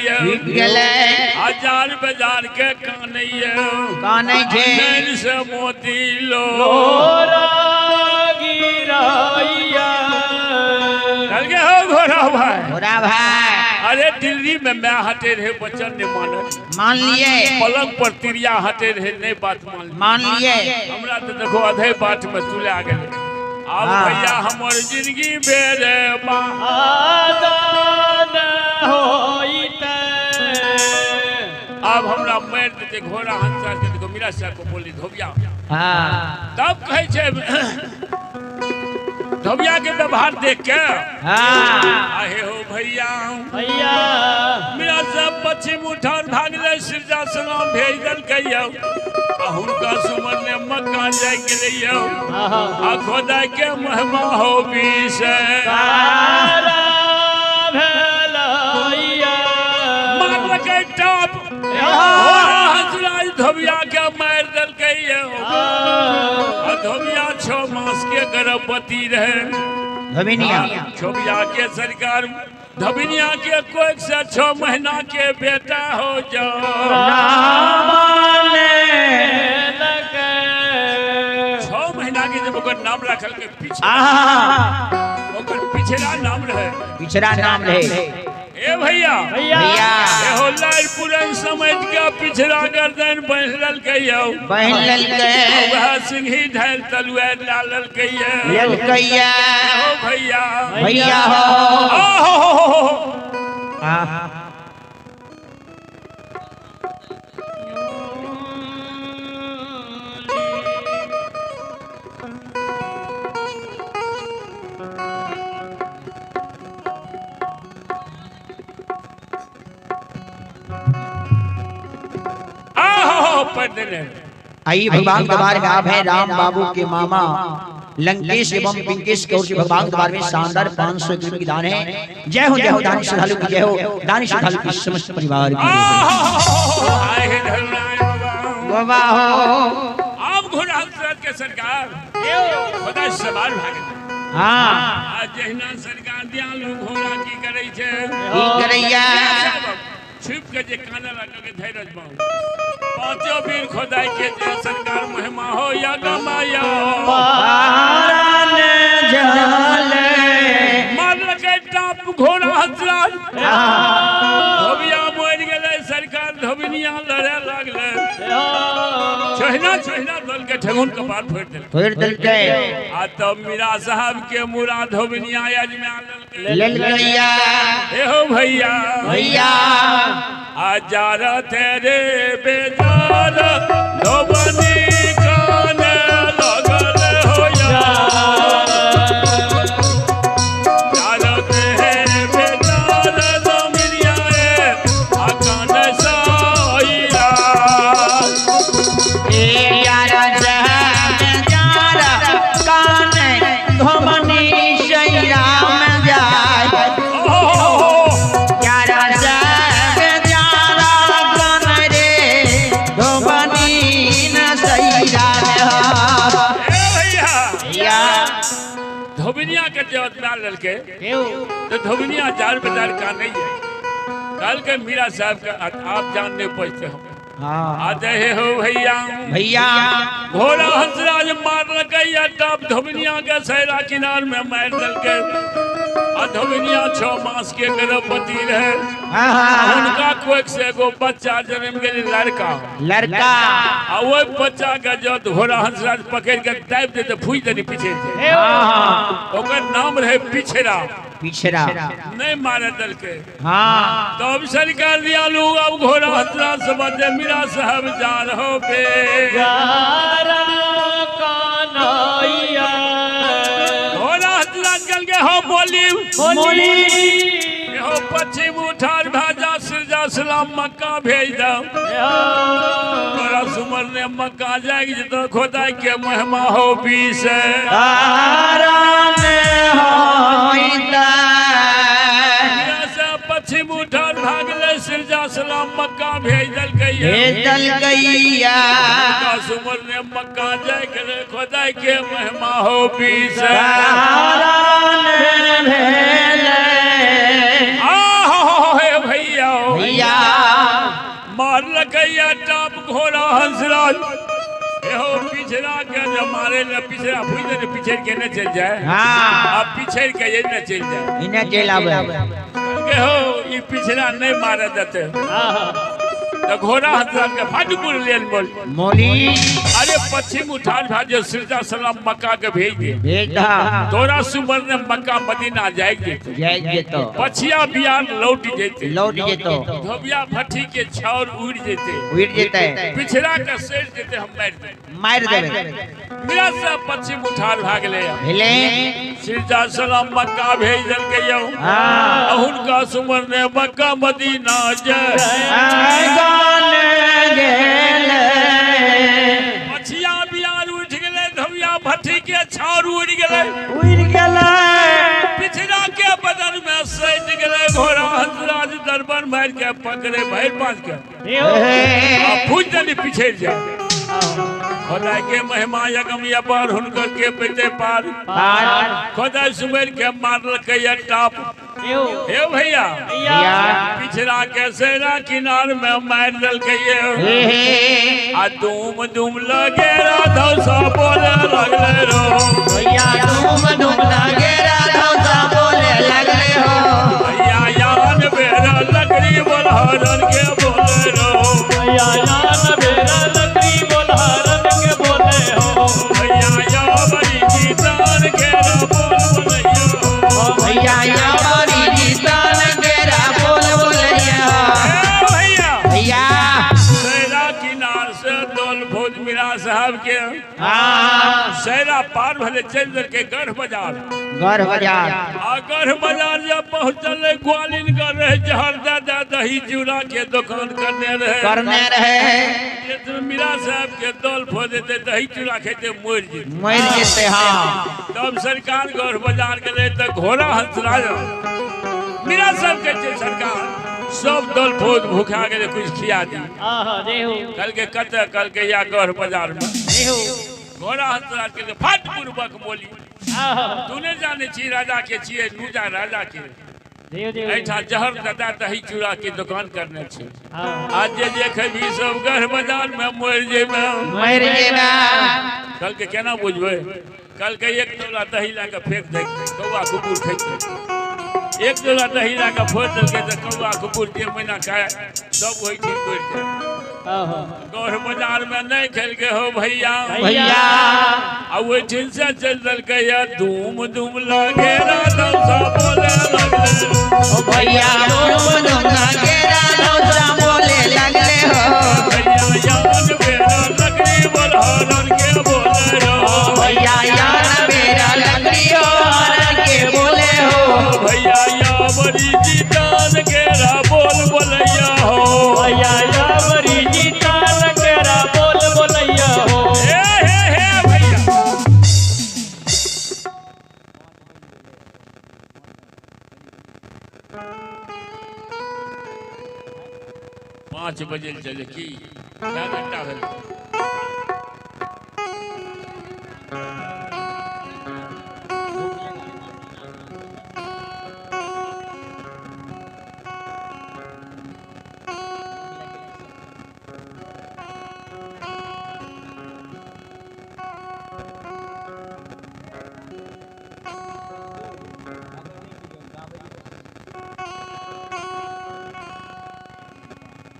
हजार बाजार के काने से मोती लो हो घोड़ा भाई, घोड़ा भाई। अरे दिल्ली में मैं हटे रहे बच्चन ने मानल मान लिए, पलंग पर तिरिया हटे रहे नहीं बात मान लिए। हमरा तो देखो आधे बाट में तुले आ गए। अब भैया हमर जिंदगी बेरे अब हमरा मारि देते घोड़ा हंसा के देखो मीरा साहब को बोली धोबिया। हाँ तब कहै छै धोबिया के व्यवहार देख के। हाँ आहे हो भैया भैया मीरा साहब पश्चिम उठान भागले सिरजा सलाम भेज देलकै हुनका सुमन ने मक्का जाय गेलै। आ खोदा के महिमा हो बीसे मारलकै टाप हंसराज धोबिया के मारि देलकै। धोबिया 6 मास के गर्भवती रहे। धोबिया के सरकार धोबिनिया के कोख से 6 महीना के बेटा हो जाओ। 6 महीना के जब ओकर नाम रखल के पीछे ओकर पिछड़ा नाम रहे, पिछड़ा नाम रहे। ए भैया भैया हो लाल पुरन समझ के पिछड़ा गर्दन बांध लेलकै बांध लेलकै। वह सिंही ढाल तलवार ला लेलकै लेलकै। हो भैया भैया हो। आइए भगवान दरबार में आप हैं राम बाबू के मामा लंकेश एवं पिंकेश की ओर से भगवान दरबार में शानदार 500 रुपए की दान है। जय हो जय हो दानी श्रद्धालु की जय हो, दानी श्रद्धालु की समस्त परिवार की बाबा हो। आप घोड़ा हंसराज के सरकार खुदा सवार भागे। हाँ आज जहिना सरकार दयालु घोड़ा की करै छै की करैया छिप के जे काना लगा के धैरज बाबू पांचों वीर खोदाई के जे सरकार महिमा हो या गमाया पारन जले मारलकै टाप घोड़ा हंसराज धोबिया मरि गेलै सरकार धोबिनिया लड़े लागलै। छहिना छहिना दल के ठेहुन कपार फोड़ि देलकै फोड़ि देलकै। आ तब मीरा साहब के मुरा धोबिनिया अजमा लेलकै लेलकैया। हे हो भैया भैया हजार तेरे बेजार धोबनी काने लगल हो यार तेरे बेजार धोबिनिया आ काने साइया ए यार जहां जार कान धोबिनिया के जब मार ललके तो धोबिनिया जार बाजार का नहीं है। कल के मीरा साहब का आप जानने पहुंचते हो। आते हे हो भैया भैया घोड़ा हंसराज मार लगे तब धोबिनिया के सैरा किनार में मार दलके। आ धोबिनिया 6 मास के गर्भवती रहे। उनका कोख से एगो बच्चा जन्म गेल लड़का लड़का। आ वो बच्चा के जब घोड़ा हंसराज पकड़ के दाबि देते फूज देने पीछे से। ओकर नाम रहे पिछड़ा। पिछड़ा नहीं मारे दल के। हाँ तो अब सरकार दिया लोग अब घोड़ा हंसराज समझ मीरा साहब जा रहो बे घोड़ा हंसराज कल के हो बोली बोली हो पश्चिम उठार भाजा सिरजा सलाम मक्का भेज दो। तोरा सुमर ने मक्का जाएगी जितना खोदा के महिमा हो बीस पश्चिम उठार भागले सिरजा सलाम मक्का भेज दल गैया। सुमर ने मक्का जाए के खोदा के महिमा हो बीस भैया भैया मार लकैया टाप घोड़ा हंसराज एहो पिछड़ा के जब मारे ले पिछड़ा फूज दे पिछड़ के न चल जाए। हां अब पिछड़ के ये न चल जाए इने चल आवे के हो ई पिछड़ा नहीं मारे देते। तो घोड़ा हंसराज के फाटपुर लेल बोल मोली अरे पश्चिम उठान भाजे सिरजा सलाम मक्का के भेज दे भेज दा। तोरा सुमर ने मक्का मदीना जाएगी जाएगी तो पछिया बियान लौट जेते लौट जेतो धोबिया भट्टी के छावर उड़ जेते उड़ जेते पिछड़ा के सड़ जेते हम मार दे मार देबे। मेरा सब पश्चिम उठान भागले भेले सिरजा सलाम मक्का भेज दल के यौ। हां हुनका सुमर ने मक्का मदीना जाए पछिया बियान उठ गेलै धोबिया भट्टी के छावर उड़ गेलै उड़ गेलै पिछड़ा के बदन में सट गेलै घोड़ा हंसराज दरबार मार के पकड़े भरि पाँच के आ फूज देली पिछड़ जाए। खुदा के महिमा यगम अपार हुनकर के पेटे पार खुदा सुमेर के मारलकै टाप। हे भैया पिछड़ा के सेरा किनार में मार देलकै आ धूम धूम लगे राधा सा बोले लगले रो भैया धूम धूम लगे राधा सा बोले लगले हो भैया यान बेरा लकड़ी बोलहरन के बोले रो भैया यान बेरा लकड़ी बोलहरन के बोले हो भैया या बड़ी गीतान के बोल बोलैया हो भैया या बड़ी गीतान के बोल बोलैया। भैया भैया सैरा किनार से दौल भोज मीरा साहब के। हां सैरा पार भले चल दल के गढ़ बाजार गढ़ बाजार आ गढ़ बाजार जब पहुंचल ग्वालिन कर रहे जहर दादा दही चूड़ा के दुकान करने रहे मीरा साहब के दौल फौज देते दही चूड़ा खेते मर जेते मर जेते। हां तब सरकार गढ़ बाजार गेलै तऽ घोड़ा हंसराज मीरा साहब के छै सरकार सब दल फौज भूखा गेलै कुछ खिया दी। कल के कतऽ कल के या गढ़ बाजार में घोड़ा हंसराज के फट पूर्वक बोली तू नहीं जाने छी राजा के छियै नूजा राजा के एहिठाम जहर दादा दही चूड़ा के दुकान करने छै आज जे जे खेबी सब गढ़ बाजार में मरि जेबै मरि जेबै। कल के केना बुझबै कल के एक तोला दही लए के फेंक दे कौआ कुकुर खेतै एक तोला दही लए के फोड़ि देलकै तऽ कौआ कुकुर जे महीना खाए सब ओहिठाम मरि जाए। गढ़ बाजार में नहीं खेलके हो भैया भैया आ ओहिठाम से चलि देलकै धूम धूम लगे राधा सा बोले लगले ओ भैया धूम धूम लगे राधा सा बोले लगले हो भैया यान बेरा लकड़ी बोलहरन के बोले रो भैया यान बेरा लकड़ी हरन के बोले हो भैया या बड़ी जीतान के रा बोल बोलैया हो भैया या बड़ी जीतान के रा बोल बोलैया हो। हे हे हे भैया 5 बजे चले की क्या घंटा भेल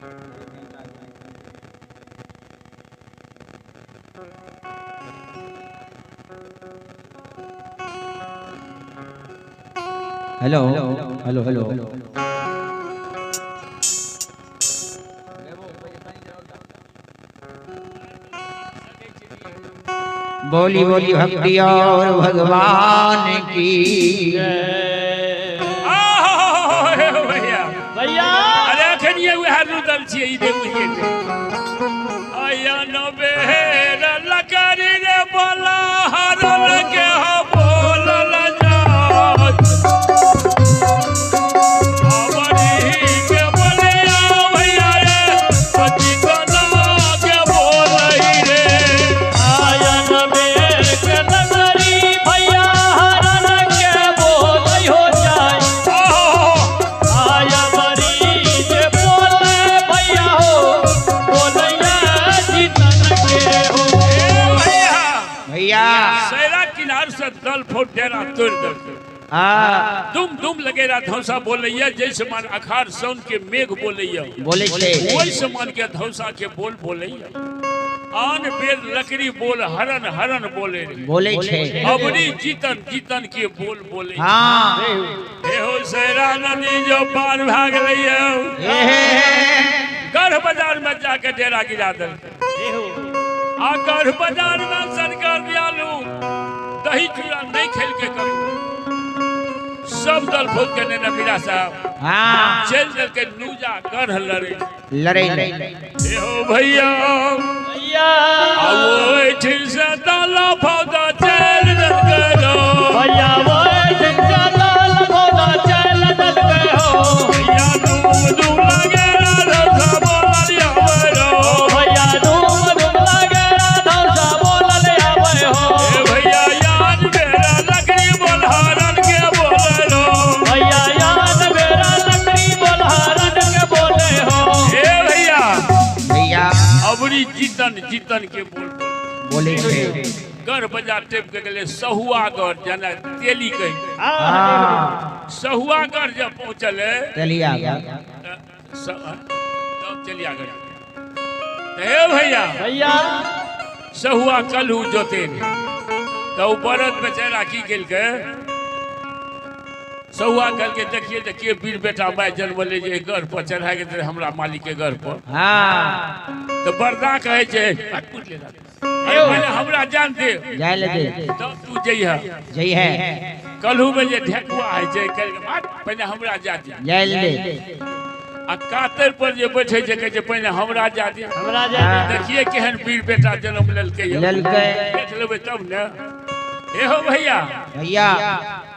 Hello hello hello. बोली बोली भक्ति और भगवान की। भैया भैया अरे अखन ये वएह रुदल छियै ई नहि बुझि गेलियै। आया नबेर लकड़ी रे बोला हरल के हो बोलल जात। अबरी के बोलिया भैया रे पति कना के बोलई रे। आयन बेर के नगरी भैया हरन के बोलै हो जाय। आहो आया बरी जे बोले भैया हो बोलैया जीतन के हो। ए भैया भैया सैरा किनार से दल फौज डेरा तोड़ देलकै। हाँ दुम दुम लगेरा धौसा बोलैया जैसे मान अखार सौन के मेघ बोलैया बोले छे। वैसे मान के धौसा के बोल बोलैया। आन बेर लकड़ी बोल हरन हरन बोले रे। बोले छे। अबरी जीतन जीतन के बोल बोले। हाँ हे हो सैरा नदी जो पार भाग लैया हे हे गढ़ बाजार में जाके डेरा गिरा देलकै। आ गढ़ बाजार में सरकार दियालू दही चूड़ा नहीं खेल के कभी सब दल फौज के नेने मीरा साहब हाँ चल चल के नूजा गढ़ लड़े। लड़े ले। हे हो भैया भैया ओहिठाम से दल फौज चल देलकै। भैया वो चल भोला चल दल गए हो। भैया डूब डूब लगे राधा बोलिया रो। भैया धूम धूम लगे राधा सा बोलल आवे हो। हे भैया याद मेरा लकड़ी बोल हरन के बोले रो। भैया याद मेरा लकड़ी बोल हरन के बोले हो। हे भैया भैया अबरी जीतन जीतन के बोल बोल। बोले छे। गढ़ बाजार टेप के गेले सहुआगढ़ जना तेली कही। हाँ सहुआगढ़ जब पहुंचले चलिया तब चलियागढ़। हे भैया भैया सहुआ कलहू जोते रे तो उ बरद बेचारा की केलकै सहुआ कल के देखिए देखिए वीर बेटा माय जन्म ले जे गढ़ पर चढ़ा के दे हमरा मालिक के गढ़ पर। हाँ तो बरदा कहै छै हट पूछ ले अरे पहिले हमरा जान दे जाय ले दे। तब तू जइह। जई है कलहू में जे ढेकुआ होइ छै कल के हट पहिले हमरा जा दे। जाय ले दे। आ कातर पर जे बैठे छै कहै छै पहिले हमरा जा दे। हमरा जाय देखिए केहन वीर बेटा जन्म लेलकै यौ। लेलकै। देख लेबै तब ने। हे हो भैया भैया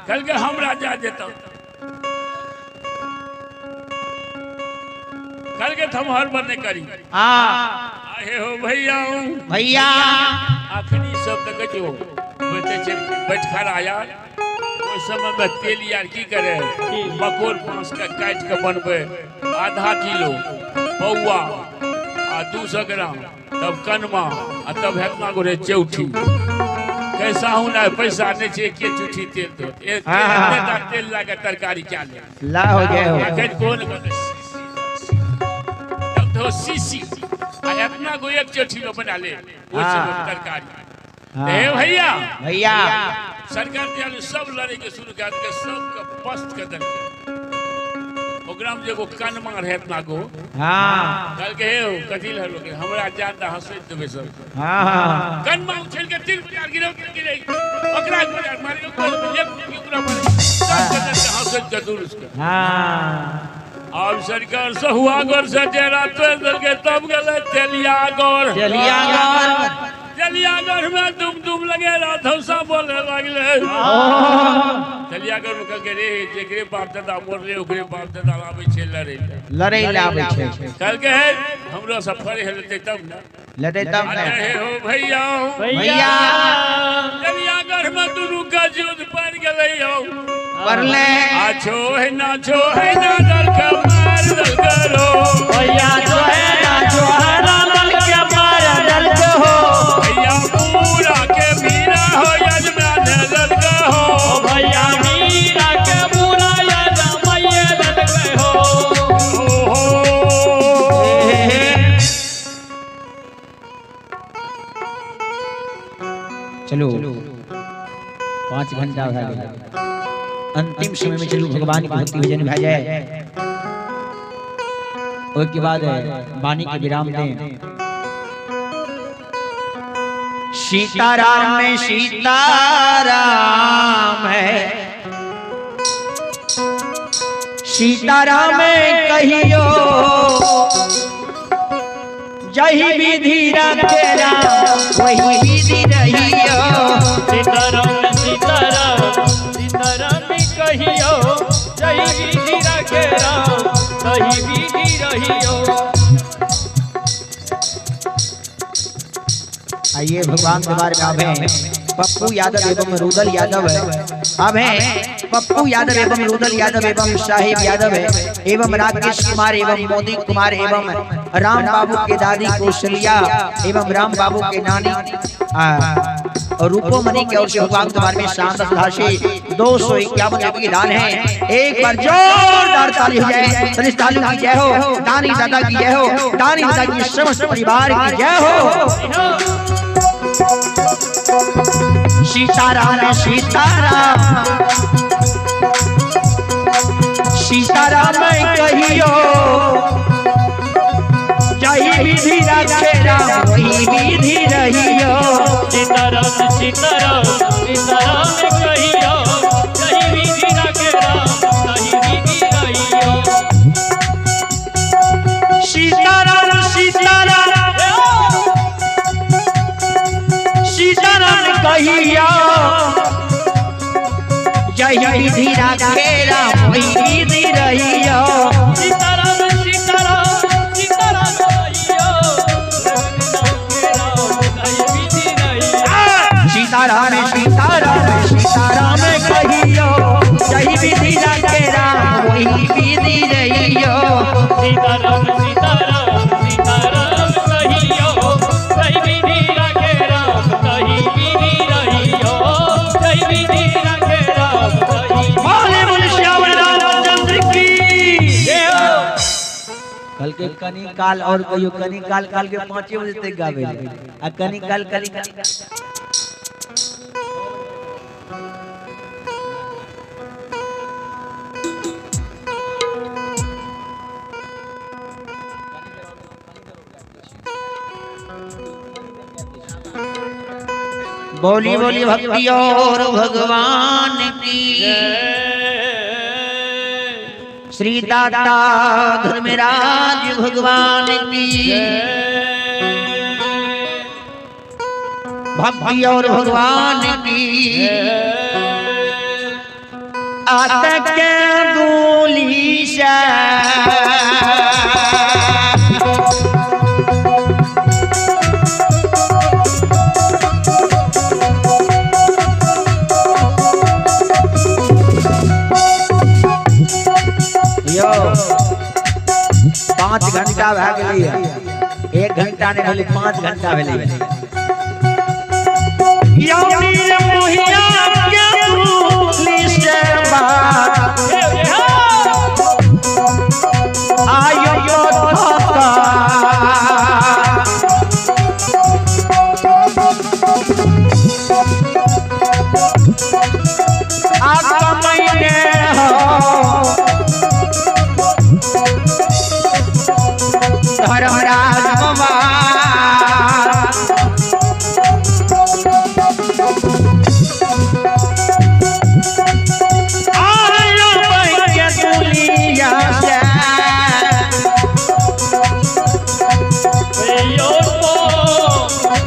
कल के हमरा जा देता कल के हम हर बार नहीं करी। हाँ आहे हो भैया भैया आखिरी शब्द कहै हो बैठे छै बैठखड़ा यार ओहि समय में तेल यार की करे मकोर बांस के काटि के बनबै आधा किलो पौआ आ 200 ग्राम तब कनमा आ तब हेतना गोरे चौठी। कैसा हूँ ना पैसा नहीं छै के चूठी तेल दो एक हाँ। तेल ला के तरकारी क्या ले ला हो जय हो। अखन कोन तब तो सीसी आ अपना को एक चौठी में बना ले ओहि हाँ। समय तरकारी। हाँ। हे भैया भैया सरकार दियालु सब लड़े के शुरू कर के सबके पस्त के देलकै। ओकरा में जे एगो कनमा रहे एतना गो हाँ कहलकै हे हो कथी लए लोग हमरा जान तऽ हँसैत देबै सब। हाँ हाँ कनमा उछल के तीन प्यार गिरौ गिरै ओकरा प्यार मारि एक ओकरा मारि सबके देलकै हँसैत के दूर के। हाँ आब सरकार सहुआगढ़ से डेरा तोड़ि देलकै तब गेलै तेलियागढ़। चलिया तेलियागढ़ में दुम दुम लगे धौसा बोले लगले। तेलियागढ़ में कहलकै रे जेकरे बाप दादा मरले ओकरे बाप दादा आबै छै लड़ै लए। लड़ै ले आबै छै। कहलकै हे हमरो सब फरे हेलतै तब ने लड़ै तब ने। अरे हे हो भैया भैया तेलियागढ़ में दुनू के युद्ध पड़ि गेलै यौ। पड़ले आछो है ना छो है ना दल के मार दल करो। भैया जो है ना जो है ना दल के मार दल के हो। भैया पूरा के मीरा हो यजमान दल के हो। भैया मीरा के पूरा यजमान दल के हो। हो हो। चलो 5 घंटा भए गेल। अंतिम समय में चलू भगवान के भक्ति भजन भए जाए, ओहि के बाद वाणी के विराम दें। सीताराम में सीताराम है, सीताराम कहियो जही विधि रखे राम वही विधि रहियो। सीताराम सीताराम सीताराम कहियो जही विधि रखे राम वही विधि रहियो। आइए भगवान दरबार में आवे पप्पू यादव एवं रुदल यादव है, अब हैं पप्पू यादव एवं रुदल यादव एवं साहिब यादव है एवं राकेश कुमार एवं मोदी कुमार एवं राम बाबू के दादी कौशल्या एवं राम बाबू के नानी और रूपो मनी के ओर से भगवान दरबार में शानदार से 251 रुपये की दान है। एक बार जोरदार ताली हो जाए। श्रद्धालु की जय हो, दानी दादा की जय हो, दानी दादा की समस्त परिवार की जय हो। सीताराम सीताराम सीताराम कहियो जही विधि रखे राम वही विधि रहियो। सीताराम सीताराम सीताराम कहियो जही विधि रखे राम वही विधि रहियो। सीताराम सीताराम सीताराम कहियो जही विधि रखे राम वही विधि रहियो। सीताराम सीताराम सीताराम कहियो सीताराम सीताराम सीताराम कहियो जही विधि रखे राम वही विधि रहियो। सीताराम सीताराम सीताराम कहियो जही विधि रखे राम वही विधि रहियो। जही विधि रखे राम वही। बोले बोले श्याम रामचंद्र की जय हो। कल के कनी काल और कहियो कनी काल काल के 5 बजे तक गावे आ कनी काल कनी काल। बोली बोली भक्ति और भगवान की। श्री दाता धर्मराज भगवान की भक्ति और भगवान की। आतक दूली से यो 5 घंटा भए गेलै, 1 घंटा नहीं भेलै, 5 घंटा भेलै। यौ नील मोहिया के दूली से बात आयो थका आका महीने हो धर्मराज कुमार। आयो बैके दुनिया से यो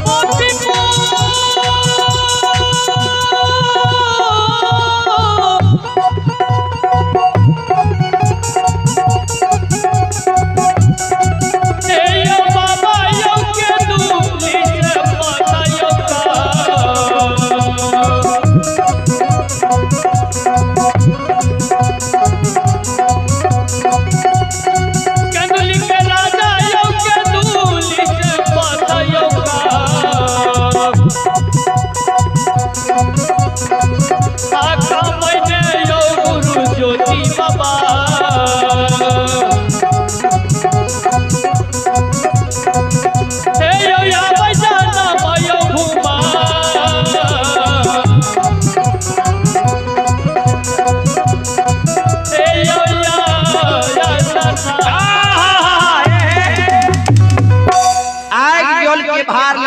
मोती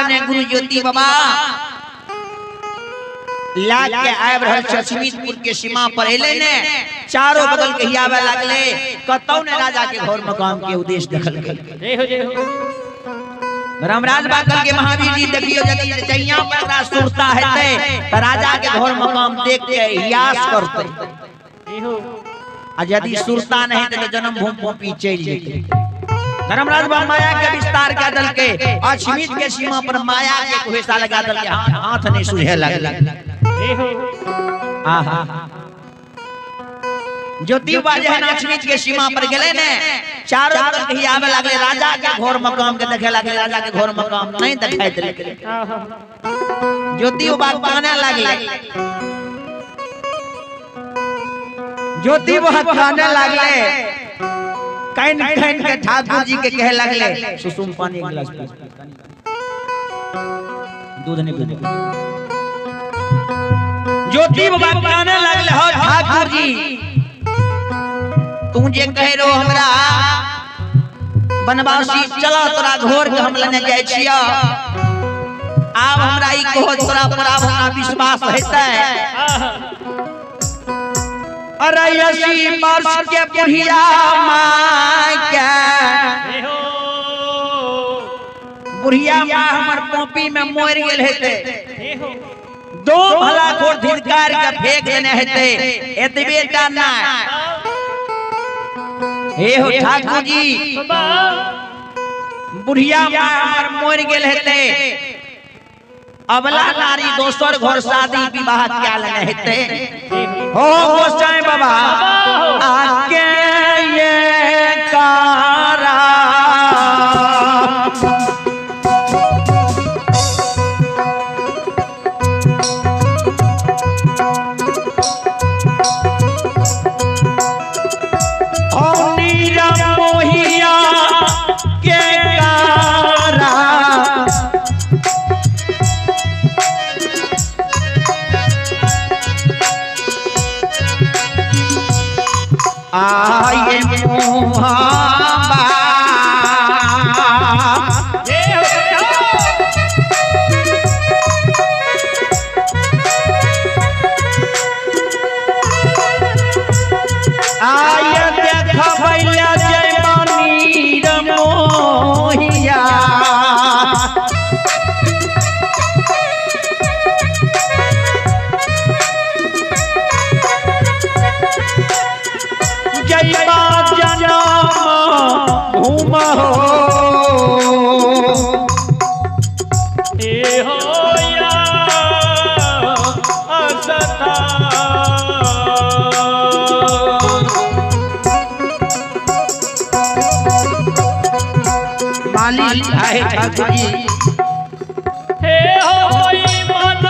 लेने गुरु ज्योति बाबा लाग के आबि रहल छै अश्मितपुर के सीमा पर एले ने चारों बगल के हियावे लागले कतौ ने राजा के घर मकान के उद्देश्य देखल गेल। जय हो जय हो। रामराज बाकल के महावीर जी देखियो यदि जइया पर ओकरा सुरता हेतै त राजा के घर मकान देख के हियास करतै। जय हो। आ यदि सुरता नहीं हेतै त जन्म भूमि भूमि चलि जेतै। धर्मराज बा माया के विस्तार कऽ देलकै, अश्मित के सीमा पर माया के कुहेसा लगा देलकै, हाथ नहीं सुझे लगल। जय हो। आहा ज्योति बा जहन अश्मित के सीमा पर गेले ने चारों बगल के आवे लागले, राजा के घर मकान के देखे लागले, राजा के घर मकान नहीं देखाई देलकै। ज्योति बा काने लागले, ज्योति बा काने लागले, कान कान के ठाकुर जी के कहे लगले सुसुम पानी एक गिलास पी, दूध नहीं पीने। ज्योति बाबा कहने लगले हो ठाकुर जी तू जे कहे रहो हमरा बनवासी चला तोरा घोर के हम लेने जाय छियो, आब हमरा ई कहो तोरा पर आब हमरा विश्वास हेतै। अरे 80 वर्ष के बुढ़िया माँ के, बुढ़िया माँ हमर कॉपी में मर गेल हेतै, दो भला खोर धिरकार के फेंक देने हेतै, एतबे टा नहि। हे हो ठाकुर जी बुढ़िया माँ हमर मर गेल हेतै, अबला नारी दोसर घर शादी विवाह क्या लेने हेतै। हो गोसाई बाबा आके ये कारा मोहिया के कारा आए मुहाबा। आय देखबैया जय मानी मोहिया, जय जनम घूम हो माली आए ठाकुर जी। हे हो मन